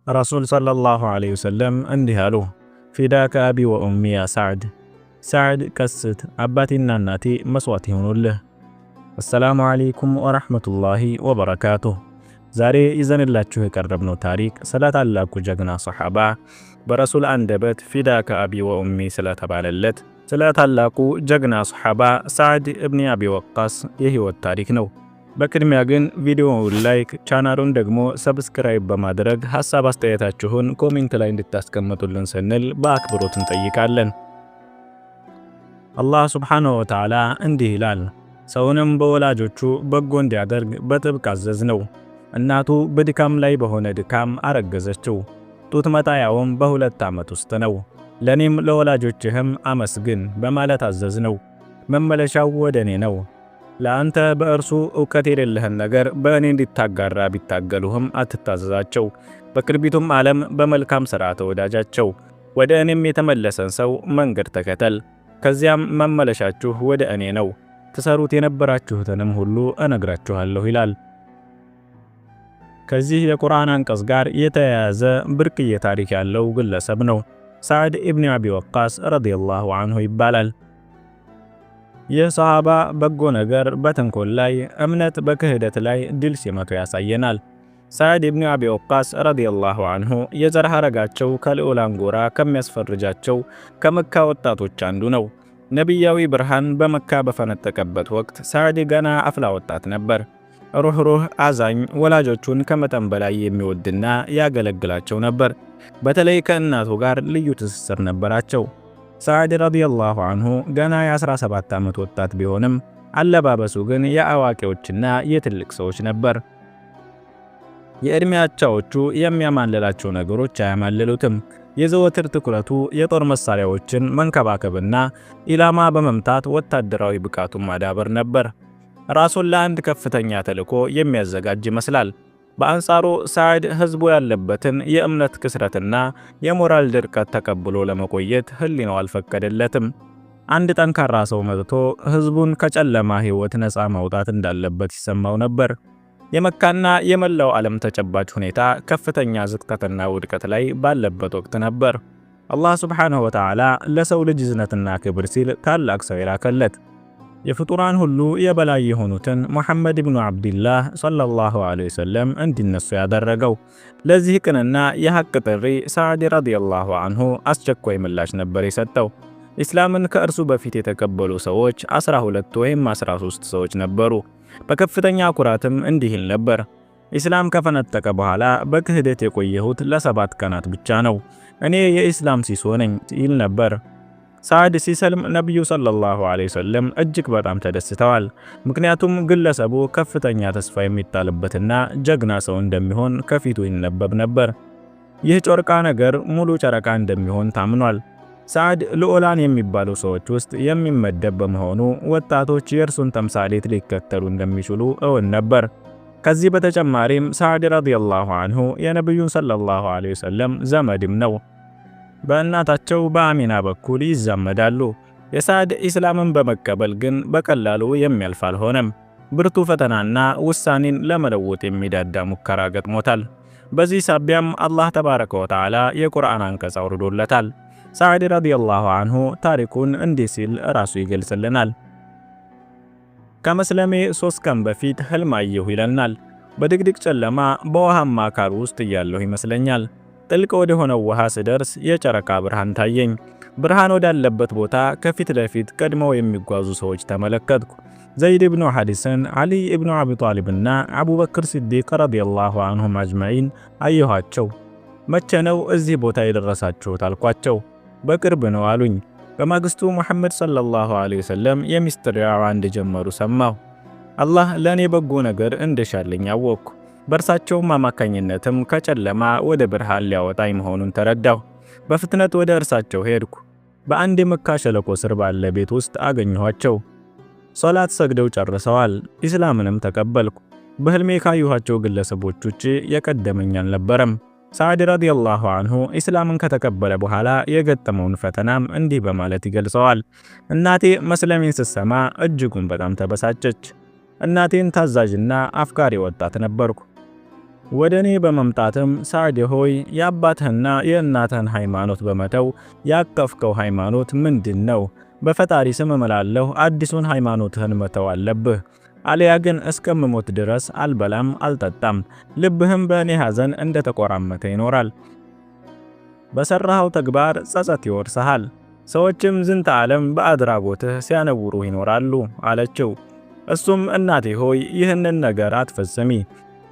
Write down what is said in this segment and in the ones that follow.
ረሱል ሰለላሁ ዐለይሂ ወሰለም እንዲህ አሉ፣ فداك أبي وأمي يا سعد፣ ሳዕድ ቀስት አባቴና እናቴ መስዋዕት ይሆኑልህ። አሰላሙ ዐለይኩም ወረሕመቱላሂ ወበረካቱሁ። ዛሬ ይዘንላችሁ የቀረብነው ታሪክ ስለ ታላቁ ጀግና ሰሓባ፣ በረሱል አንደበት فداك أبي وأمي ስለተባለለት ስለ ታላቁ ጀግና ሰሓባ ሳዕድ እብኒ አቢ ወቃስ የህይወት ታሪክ ነው። በቅድሚያ ግን ቪዲዮውን like፣ ቻናሉን ደግሞ subscribe በማድረግ ሐሳብ አስተያየታችሁን comment ላይ እንድታስቀምጡልን ስንል በአክብሮት እንጠይቃለን። አላህ ሱብሓነሁ ወተዓላ እንዲህ ይላል፣ ሰውንም በወላጆቹ በጎ እንዲያደርግ በጥብቅ አዘዝነው። እናቱ በድካም ላይ በሆነ ድካም አረገዘችው። ጡት መጣያውም በ2 ዓመት ውስጥ ነው። ለኔም ለወላጆችህም አመስግን በማለት አዘዝነው። መመለሻው ወደ እኔ ነው። ለአንተ በእርሱ እውቀት የሌለህን ነገር በእኔ እንዲታጋራ ቢታገሉህም አትታዘዛቸው። በቅርቢቱም ዓለም በመልካም ሥራ ተወዳጃቸው። ወደ እኔም የተመለሰን ሰው መንገድ ተከተል። ከዚያም መመለሻችሁ ወደ እኔ ነው፣ ትሰሩት የነበራችሁትንም ሁሉ እነግራችኋለሁ ይላል። ከዚህ የቁርአን አንቀጽ ጋር የተያያዘ ብርቅዬ ታሪክ ያለው ግለሰብ ነው። ሳዕድ ኢብኒ አቢ ወቃስ ረዲየላሁ ዐንሁ ይባላል። ይህ ሰሃባ በጎ ነገር በተንኮል ላይ፣ እምነት በክህደት ላይ ድል ሲመቱ ያሳየናል። ሳዕድ ኢብኒ አቢ ወቃስ ረዲየላሁ ዐንሁ የዘር ሐረጋቸው ከልዑላን ጎራ ከሚያስፈርጃቸው ከመካ ወጣቶች አንዱ ነው። ነቢያዊ ብርሃን በመካ በፈነጠቀበት ወቅት ሳዕድ ገና አፍላ ወጣት ነበር። ሩህሩህ፣ አዛኝ፣ ወላጆቹን ከመጠን በላይ የሚወድና ያገለግላቸው ነበር። በተለይ ከእናቱ ጋር ልዩ ትስስር ነበራቸው። ሳዕድ ረዲየላሁ ዐንሁ ገና የ17 ዓመት ወጣት ቢሆንም አለባበሱ ግን የአዋቂዎችና የትልቅ ሰዎች ነበር። የዕድሜ አቻዎቹ የሚያማልላቸው ነገሮች አያማልሉትም። የዘወትር ትኩረቱ የጦር መሳሪያዎችን መንከባከብና ኢላማ በመምታት ወታደራዊ ብቃቱን ማዳበር ነበር። ራሱን ለአንድ ከፍተኛ ተልዕኮ የሚያዘጋጅ ይመስላል። በአንጻሩ ሳዕድ ህዝቡ ያለበትን የእምነት ክስረትና የሞራል ድርቀት ተቀብሎ ለመቆየት ህሊናው አልፈቀደለትም። አንድ ጠንካራ ሰው መጥቶ ህዝቡን ከጨለማ ህይወት ነፃ ማውጣት እንዳለበት ይሰማው ነበር። የመካና የመላው ዓለም ተጨባጭ ሁኔታ ከፍተኛ ዝቅጠትና ውድቀት ላይ ባለበት ወቅት ነበር። አላህ ሱብሓነሁ ወተዓላ ለሰው ልጅ እዝነትና ክብር ሲል ታላቅ ሰው የላከለት፣ የፍጡራን ሁሉ የበላይ የሆኑትን ሙሐመድ ኢብኑ ዓብዲላህ ሰለላሁ ዐለይሂ ወሰለም እንዲነሱ ያደረገው። ለዚህ ቅንና የሐቅ ጥሪ ሳዕድ ረዲየላሁ ዐንሁ አስቸኳይ ምላሽ ነበር የሰጠው። ኢስላምን ከእርሱ በፊት የተቀበሉ ሰዎች 12 ወይም 13 ሰዎች ነበሩ። በከፍተኛ ኩራትም እንዲህ ይል ነበር፣ ኢስላም ከፈነጠቀ በኋላ በክህደት የቆየሁት ለ7 ቀናት ብቻ ነው። እኔ የኢስላም ሲሶ ነኝ ይል ነበር። ሳዕድ ሲሰልም ነቢዩ ሰለላሁ ዐለይሂ ወሰለም እጅግ በጣም ተደስተዋል። ምክንያቱም ግለሰቡ ከፍተኛ ተስፋ የሚጣልበትና ጀግና ሰው እንደሚሆን ከፊቱ ይነበብ ነበር። ይህ ጨረቃ ነገር ሙሉ ጨረቃ እንደሚሆን ታምኗል። ሳዕድ ልዑላን የሚባሉ ሰዎች ውስጥ የሚመደብ በመሆኑ ወጣቶች የእርሱን ተምሳሌት ሊከተሉ እንደሚችሉ እውን ነበር። ከዚህ በተጨማሪም ሳዕድ ረዲየላሁ ዐንሁ የነቢዩን ሰለላሁ ዐለይሂ ወሰለም ዘመድም ነው። በእናታቸው በአሚና በኩል ይዛመዳሉ። የሳዕድ ኢስላምን በመቀበል ግን በቀላሉ የሚያልፍ አልሆነም። ብርቱ ፈተናና ውሳኔን ለመለወጥ የሚዳዳ ሙከራ ገጥሞታል። በዚህ ሳቢያም አላህ ተባረከ ወተዓላ የቁርአን አንቀጽ አውርዶለታል። ሳዕድ ረዲየላሁ ዐንሁ ታሪኩን እንዲህ ሲል ራሱ ይገልጽልናል። ከመስለሜ 3 ቀን በፊት ህልም አየሁ ይለናል። በድቅድቅ ጨለማ በውሃማ አካል ውስጥ እያለሁ ይመስለኛል። ጥልቅ ወደ ሆነው ውሃ ስደርስ የጨረቃ ብርሃን ታየኝ። ብርሃን ወዳለበት ቦታ ከፊት ለፊት ቀድመው የሚጓዙ ሰዎች ተመለከትኩ። ዘይድ ኢብኑ ሐዲስን፣ ዓሊ ኢብኑ አቢ ጣሊብና አቡበክር ሲዲቅ ረዲየላሁ ዐንሁም አጅመዒን አየኋቸው። መቼ ነው እዚህ ቦታ የደረሳችሁት አልኳቸው። በቅርብ ነው አሉኝ። በማግስቱ ሙሐመድ ሰለላሁ ዐለይሂ ወሰለም የሚስጥር ዳዕዋ እንደጀመሩ ሰማሁ። አላህ ለእኔ በጎ ነገር እንደሻለኝ አወቅኩ። በእርሳቸውም አማካኝነትም ከጨለማ ወደ ብርሃን ሊያወጣኝ መሆኑን ተረዳሁ። በፍጥነት ወደ እርሳቸው ሄድኩ። በአንድ የመካ ሸለቆ ስር ባለ ቤት ውስጥ አገኘኋቸው። ሶላት ሰግደው ጨርሰዋል። ኢስላምንም ተቀበልኩ። በህልሜ ካየኋቸው ግለሰቦች ውጭ የቀደመኝ አልነበረም። ሳዕድ ረዲየላሁ ዐንሁ ኢስላምን ከተቀበለ በኋላ የገጠመውን ፈተናም እንዲህ በማለት ይገልጸዋል። እናቴ መስለሜን ስትሰማ እጅጉን በጣም ተበሳጨች። እናቴን ታዛዥና አፍቃሪ ወጣት ነበርኩ። ወደ እኔ በመምጣትም ሳዕድ ሆይ፣ የአባትህና የእናትህን ሃይማኖት በመተው ያቀፍከው ሃይማኖት ምንድን ነው? በፈጣሪ ስም እምላለሁ፣ አዲሱን ሃይማኖትህን መተው አለብህ። አልያ ግን እስከምሞት ድረስ አልበላም አልጠጣም፣ ልብህም በእኔ ሐዘን እንደተቆራመተ ይኖራል። በሠራኸው ተግባር ጸጸት ይወርስሃል። ሰዎችም ዝንተ ዓለም በአድራጎትህ ሲያነውሩህ ይኖራሉ አለችው። እሱም እናቴ ሆይ፣ ይህንን ነገር አትፈጽሚ፣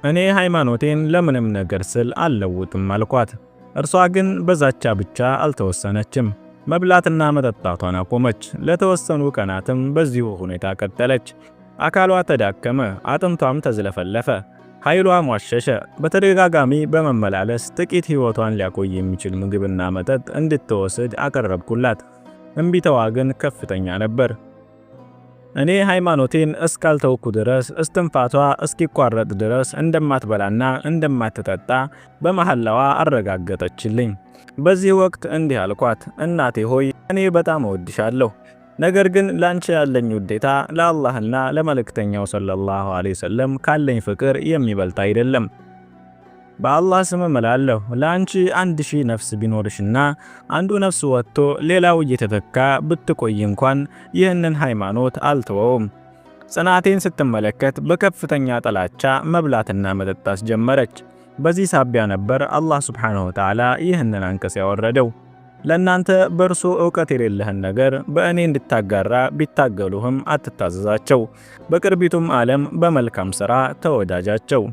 እኔ ሃይማኖቴን ለምንም ነገር ስል አልለውጥም አልኳት። እርሷ ግን በዛቻ ብቻ አልተወሰነችም። መብላትና መጠጣቷን አቆመች። ለተወሰኑ ቀናትም በዚሁ ሁኔታ ቀጠለች። አካሏ ተዳከመ፣ አጥንቷም ተዝለፈለፈ፣ ኃይሏ ሟሸሸ። በተደጋጋሚ በመመላለስ ጥቂት ሕይወቷን ሊያቆይ የሚችል ምግብና መጠጥ እንድትወስድ አቀረብኩላት። እምቢታዋ ግን ከፍተኛ ነበር። እኔ ሃይማኖቴን እስካልተውኩ ድረስ፣ እስትንፋቷ እስኪቋረጥ ድረስ እንደማትበላና እንደማትጠጣ በመሐላዋ አረጋገጠችልኝ። በዚህ ወቅት እንዲህ አልኳት፣ እናቴ ሆይ፣ እኔ በጣም እወድሻለሁ። ነገር ግን ላንቺ ያለኝ ውዴታ ለአላህና ለመልእክተኛው ሰለላሁ ዐለይሂ ወሰለም ካለኝ ፍቅር የሚበልጥ አይደለም። በአላህ ስም እምላለሁ፣ ለአንቺ 1000 ነፍስ ቢኖርሽና አንዱ ነፍስ ወጥቶ ሌላው እየተተካ ብትቆይ እንኳን ይህንን ሃይማኖት አልተወውም። ጽናቴን ስትመለከት በከፍተኛ ጥላቻ መብላትና መጠጣት ጀመረች። በዚህ ሳቢያ ነበር አላህ ሱብሓነሁ ወተዓላ ይህንን አንቀጽ ያወረደው። ለእናንተ በእርሱ ዕውቀት የሌለህን ነገር በእኔ እንድታጋራ ቢታገሉህም አትታዘዛቸው፣ በቅርቢቱም ዓለም በመልካም ሥራ ተወዳጃቸው።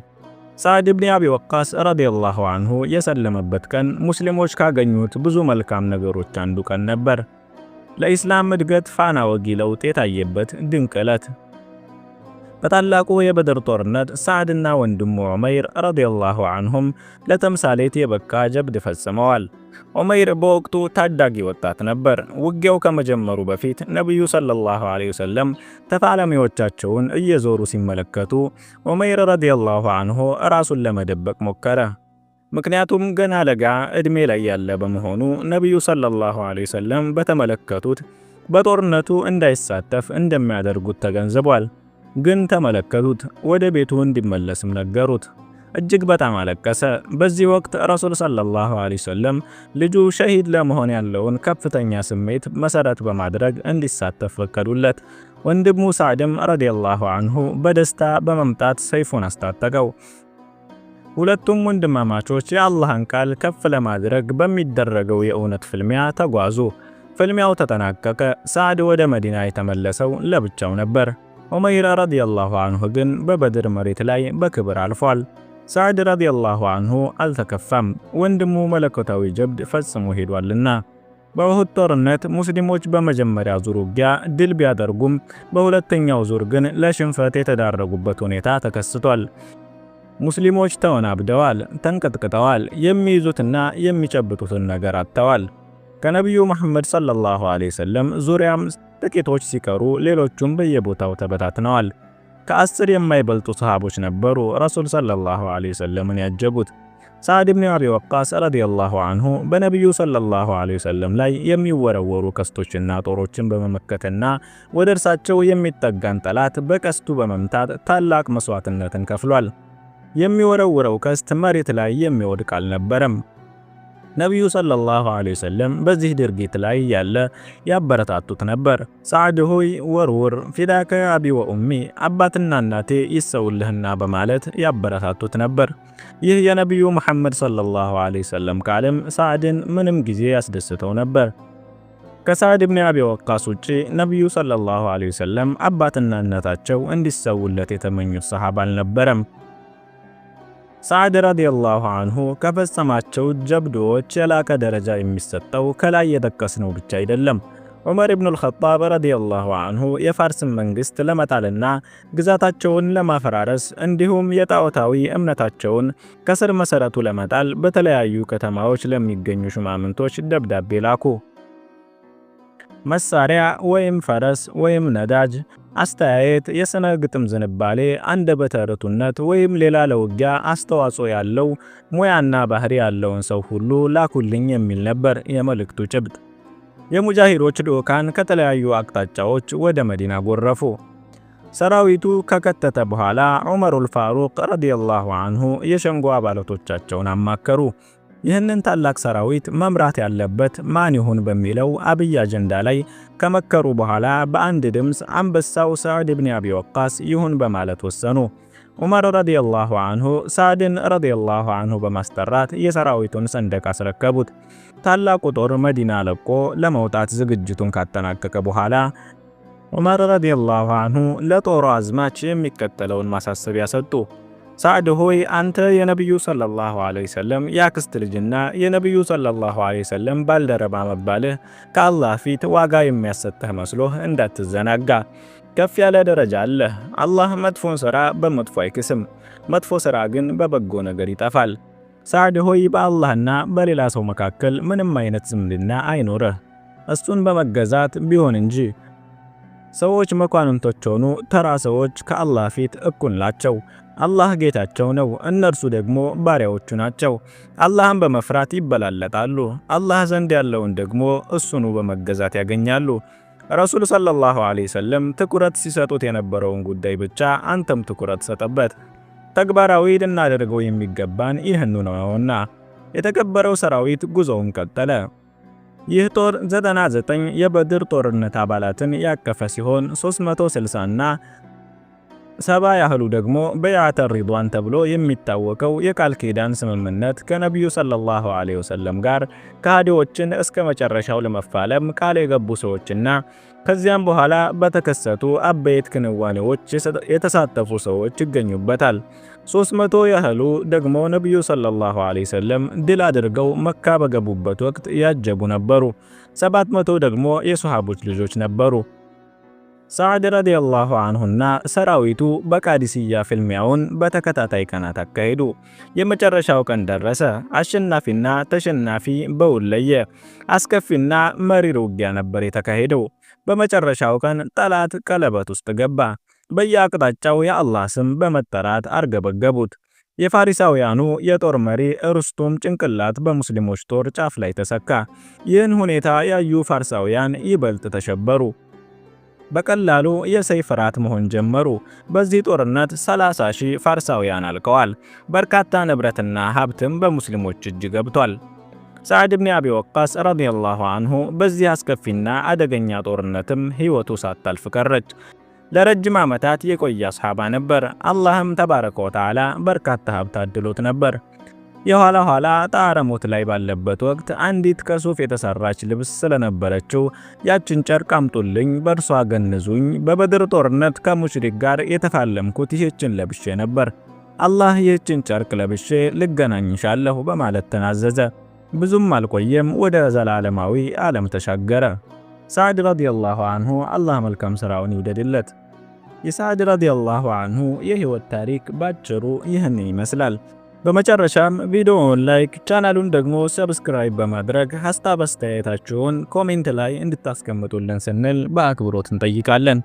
ሳዕድ ብን አቢ ወቃስ ረዲየላሁ አንሁ የሰለመበት ቀን ሙስሊሞች ካገኙት ብዙ መልካም ነገሮች አንዱ ቀን ነበር። ለኢስላም እድገት ፋና ወጊ ለውጥ የታየበት ድንቅ ዕለት። በታላቁ የበድር ጦርነት ሳዕድና ወንድሙ ዑመይር ረዲየላሁ አንሁም ለተምሳሌት የበቃ ጀብድ ፈጽመዋል። ዑመይር በወቅቱ ታዳጊ ወጣት ነበር። ውጊያው ከመጀመሩ በፊት ነቢዩ ሰለላሁ ዐለይሂ ወሰለም ተፋላሚዎቻቸውን እየዞሩ ሲመለከቱ ዑመይር ረዲየላሁ አንሁ ራሱን ለመደበቅ ሞከረ። ምክንያቱም ገና ለጋ ዕድሜ ላይ ያለ በመሆኑ ነቢዩ ሰለላሁ ዐለይሂ ወሰለም በተመለከቱት በጦርነቱ እንዳይሳተፍ እንደሚያደርጉት ተገንዝቧል። ግን ተመለከቱት፣ ወደ ቤቱ እንዲመለስም ነገሩት። እጅግ በጣም አለቀሰ። በዚህ ወቅት ረሱል ሰለላሁ ዐለይሂ ወሰለም ልጁ ሸሂድ ለመሆን ያለውን ከፍተኛ ስሜት መሰረት በማድረግ እንዲሳተፍ ፈቀዱለት። ወንድሙ ሳዕድም ረዲየላሁ አንሁ በደስታ በመምጣት ሰይፉን አስታጠቀው። ሁለቱም ወንድማማቾች የአላህን ቃል ከፍ ለማድረግ በሚደረገው የእውነት ፍልሚያ ተጓዙ። ፍልሚያው ተጠናቀቀ። ሳዕድ ወደ መዲና የተመለሰው ለብቻው ነበር። ዑመይር ረዲየላሁ አንሁ ግን በበድር መሬት ላይ በክብር አልፏል። ሳዕድ ረዲየላሁ አንሁ አልተከፋም፣ ወንድሙ መለኮታዊ ጀብድ ፈጽሞ ሄዷልና። በኡሁድ ጦርነት ሙስሊሞች በመጀመሪያ ዙር ውጊያ ድል ቢያደርጉም በሁለተኛው ዙር ግን ለሽንፈት የተዳረጉበት ሁኔታ ተከስቷል። ሙስሊሞች ተወናብደዋል፣ ተንቀጥቅጠዋል፣ የሚይዙትና የሚጨብጡትን ነገር አጥተዋል። ከነቢዩ መሐመድ ሰለላሁ ዐለይሂ ወሰለም ዙሪያም ጥቂቶች ሲቀሩ ሌሎቹም በየቦታው ተበታትነዋል። ከ10 የማይበልጡ ሰሃቦች ነበሩ ረሱል ሰለላሁ ዐለይሂ ወሰለምን ያጀቡት። ሳዕድ ብን አቢ ወቃስ ረዲየላሁ አንሁ በነቢዩ ሰለላሁ ዐለይሂ ወሰለም ላይ የሚወረወሩ ቀስቶችና ጦሮችን በመመከትና ወደ እርሳቸው የሚጠጋን ጠላት በቀስቱ በመምታት ታላቅ መስዋዕትነትን ከፍሏል። የሚወረውረው ቀስት መሬት ላይ የሚወድቅ አልነበረም። ነቢዩ ሰለላሁ ዐለይሂ ወሰለም በዚህ ድርጊት ላይ ያለ ያበረታቱት ነበር። ሳዕድ ሆይ ወርውር፣ ፊዳከ አቢ ወኡሚ፣ አባትና እናቴ ይሰውልህና በማለት ያበረታቱት ነበር። ይህ የነቢዩ መሐመድ ሰለላሁ ዐለይሂ ወሰለም ቃልም ሳዕድን ምንም ጊዜ ያስደስተው ነበር። ከሳዕድ ብን አቢ ወቃስ ውጪ ነቢዩ ሰለላሁ ዐለይሂ ወሰለም አባትና እናታቸው እንዲሰውለት የተመኙት ሰሃባ አልነበረም። ሳዕድ ረዲየላሁ አንሁ ከፈጸማቸው ጀብዶዎች የላቀ ደረጃ የሚሰጠው ከላይ የጠቀስነው ብቻ አይደለም። ዑመር ኢብኑል ኸጣብ ረዲየላሁ አንሁ የፋርስን መንግስት ለመጣልና ግዛታቸውን ለማፈራረስ እንዲሁም የጣዖታዊ እምነታቸውን ከስር መሰረቱ ለመጣል በተለያዩ ከተማዎች ለሚገኙ ሹማምንቶች ደብዳቤ ላኩ። መሳሪያ ወይም ፈረስ ወይም ነዳጅ፣ አስተያየት፣ የሥነ ግጥም ዝንባሌ፣ አንደበተ ርቱዕነት ወይም ሌላ ለውጊያ አስተዋጽኦ ያለው ሙያና ባህሪ ያለውን ሰው ሁሉ ላኩልኝ የሚል ነበር የመልእክቱ ጭብጥ። የሙጃሂዶች ልዑካን ከተለያዩ አቅጣጫዎች ወደ መዲና ጎረፉ። ሰራዊቱ ከከተተ በኋላ ዑመሩል ፋሩቅ ረዲየላሁ አንሁ የሸንጎ አባላቶቻቸውን አማከሩ። ይህንን ታላቅ ሰራዊት መምራት ያለበት ማን ይሁን በሚለው አብይ አጀንዳ ላይ ከመከሩ በኋላ በአንድ ድምፅ አንበሳው ሳዕድ ኢብን አቢ ወቃስ ይሁን በማለት ወሰኑ። ዑመር ረዲየላሁ አንሁ ሳዕድን ረዲየላሁ አንሁ በማስጠራት የሰራዊቱን ሰንደቅ አስረከቡት። ታላቁ ጦር መዲና ለቆ ለመውጣት ዝግጅቱን ካጠናቀቀ በኋላ ዑመር ረዲየላሁ አንሁ ለጦሩ አዝማች የሚከተለውን ማሳሰቢያ ሰጡ። ሳዕድ ሆይ፣ አንተ የነቢዩ ሰለላሁ ዐለይሂ ወሰለም የአክስት ልጅና የነቢዩ ሰለላሁ ዐለይሂ ወሰለም ባልደረባ መባልህ ከአላህ ፊት ዋጋ የሚያሰጥህ መስሎህ እንዳትዘናጋ። ከፍ ያለ ደረጃ አለህ። አላህ መጥፎን ሥራ በመጥፎ አይክስም፣ መጥፎ ሥራ ግን በበጎ ነገር ይጠፋል። ሳዕድ ሆይ፣ በአላህና በሌላ ሰው መካከል ምንም አይነት ዝምድና አይኖርህ፣ እሱን በመገዛት ቢሆን እንጂ። ሰዎች መኳንንቶች ሆኑ ተራ ሰዎች ከአላህ ፊት እኩል ናቸው። አላህ ጌታቸው ነው፣ እነርሱ ደግሞ ባሪያዎቹ ናቸው። አላህን በመፍራት ይበላለጣሉ፣ አላህ ዘንድ ያለውን ደግሞ እሱኑ በመገዛት ያገኛሉ። ረሱል ሰለላሁ ዐለይሂ ወሰለም ትኩረት ሲሰጡት የነበረውን ጉዳይ ብቻ አንተም ትኩረት ሰጠበት። ተግባራዊ ልናደርገው የሚገባን ይህኑ ነውና። የተከበረው ሰራዊት ጉዞውን ቀጠለ። ይህ ጦር 99 የበድር ጦርነት አባላትን ያቀፈ ሲሆን 360 እና 70 ያህሉ ደግሞ በይዓተ ሪድዋን ተብሎ የሚታወቀው የቃል ኪዳን ስምምነት ከነቢዩ ሰለላሁ ዐለይሂ ወሰለም ጋር ከሃዲዎችን እስከ መጨረሻው ለመፋለም ቃል የገቡ ሰዎችና ከዚያም በኋላ በተከሰቱ አበይት ክንዋኔዎች የተሳተፉ ሰዎች ይገኙበታል። 300 ያህሉ ደግሞ ነቢዩ ሰለላሁ ዐለይሂ ወሰለም ድል አድርገው መካ በገቡበት ወቅት ያጀቡ ነበሩ። 700 ደግሞ የሶሃቦች ልጆች ነበሩ። ሳዕድ ረዲየላሁ አንሁና ሰራዊቱ በቃዲስያ ፍልሚያውን በተከታታይ ቀናት አካሄዱ። የመጨረሻው ቀን ደረሰ። አሸናፊና ተሸናፊ በውል ለየ። አስከፊና መሪር ውጊያ ነበር የተካሄደው። በመጨረሻው ቀን ጠላት ቀለበት ውስጥ ገባ። በየአቅጣጫው የአላህ ስም በመጠራት አርገበገቡት። የፋሪሳውያኑ የጦር መሪ ሩስቱም ጭንቅላት በሙስሊሞች ጦር ጫፍ ላይ ተሰካ። ይህን ሁኔታ ያዩ ፋርሳውያን ይበልጥ ተሸበሩ። በቀላሉ የሰይፍ ራት መሆን ጀመሩ። በዚህ ጦርነት 30 ሺህ ፋርሳውያን አልቀዋል። በርካታ ንብረትና ሀብትም በሙስሊሞች እጅ ገብቷል። ሳዕድ ብን አቢ ወቃስ ረዲየላሁ አንሁ በዚህ አስከፊና አደገኛ ጦርነትም ሕይወቱ ሳታልፍ ቀረች። ለረጅም ዓመታት የቆየ አስሓባ ነበር። አላህም ተባረከ ወተዓላ በርካታ ሀብት አድሎት ነበር። የኋላ ኋላ ጣረ ሞት ላይ ባለበት ወቅት አንዲት ከሱፍ የተሰራች ልብስ ስለነበረችው ያችን ጨርቅ አምጡልኝ፣ በእርሷ ገንዙኝ፣ በበድር ጦርነት ከሙሽሪክ ጋር የተፋለምኩት ይህችን ለብሼ ነበር። አላህ ይህችን ጨርቅ ለብሼ ልገናኝሻለሁ በማለት ተናዘዘ። ብዙም አልቆየም፣ ወደ ዘላለማዊ ዓለም ተሻገረ። ሳዕድ ረዲየላሁ አንሁ አላህ መልካም ስራውን ይውደድለት። የሳዕድ ረዲየላሁ አንሁ የህይወት ታሪክ ባጭሩ ይህንን ይመስላል። በመጨረሻም ቪዲዮውን like፣ ቻናሉን ደግሞ subscribe በማድረግ ሀሳብ አስተያየታችሁን comment ላይ እንድታስቀምጡልን ስንል በአክብሮት እንጠይቃለን።